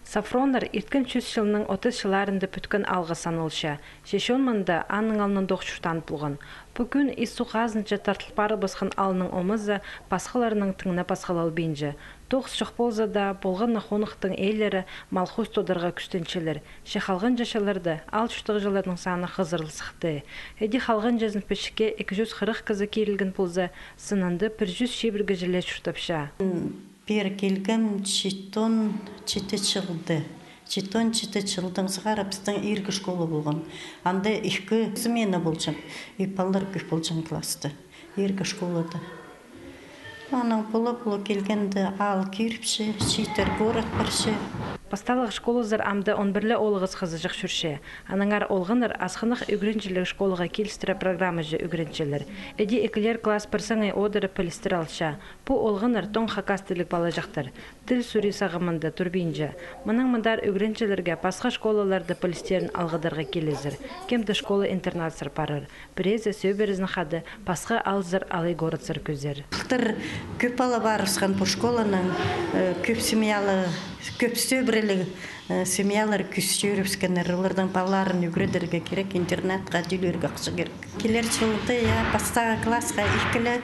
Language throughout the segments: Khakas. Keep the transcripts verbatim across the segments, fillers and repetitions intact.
Софроннар ирткен чӱс чылның отыс чылларында пӱткен аалға саналча. Че чон мында аннаң алнындох чуртаан полған. Пу кӱн Ис суғ хазынҷа тартыл парыбысхан аалның омазы пасхаларнаң тың на пасхалалбинча. Тоғыс чох полза даа, полған на хоныхтың ээлері мал хостадарға кӱстенчелер. Че халғанҷы чылларда аал чуртағҷыларның саны хызырыл сыхты. Іди халғанҷызын пічікке ікі чӱс хырых кізі кирілген полза, сынында пір чӱс чибіргі чіли чуртапча. Пеер килгем читон читі чылда. Читон читі чылдаң сығара пістің иргі школа полған. Анда ікі смена полҷаң, и палалар кӧп полҷаң класста, иргі школада. Анаң пола-пола килгенде аал кӧріпче, чииттер город парча. Пасталығ школазар амды он пір ле оолағас хызыҷах чӧрче. Аннаңар олғаннар асхынах ӱгренҷіліг школаға килістіре программаҷа ӱгренчелер. Іди ікілер класс пір саңай одырып пілістіре алча. Пу олғаннар тоң хакас тіліг палаҷахтар. Тіл сури сағамында турбинча. Мынаң мындар ӱгренҷілерге пасха школаларда пілістерін алғыдарға килізер. Кем-де школа-интернатсар парар. Пірезі сӧбірезін хада пасха аалзар алай городсар кӧзер. Хтыр кӧп пала парыбысхан пу школанаң, э, кӧп семьялы, кӧп сӧбіреліг, э, семьялар кӱс чӧрібіскеннер, оларның палаларын ӱгредерге кирек, интернатха тӧлирге ахча кирек. Килер чылда, я, пастағы классха ікі ле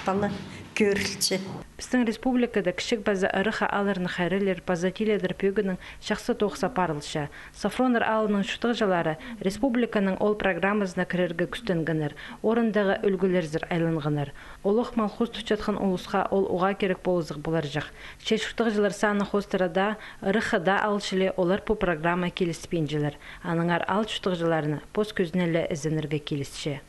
пала кӧрілче. Пістің республикада кічіг паза ырах аалларны хайраллир паза тиледір пӧгіннең чахсы тоғыс апарылча. Софроннар аалының чуртағҷылары республиканың ол программазына кірерге кӱстенгеннер, орындағы ӱлгӱлерзер айланғаннар. Олох мал хостапчатхан улусха ол уғаа кирек полызығ поларҷых. Че чуртағҷылар саны хоостыра даа, ырахха даа аал чіли, олар пу программа киліспинчелер. Аннаңар аал чуртағҷыларны пос кӧзіне ле ізенерге килісче.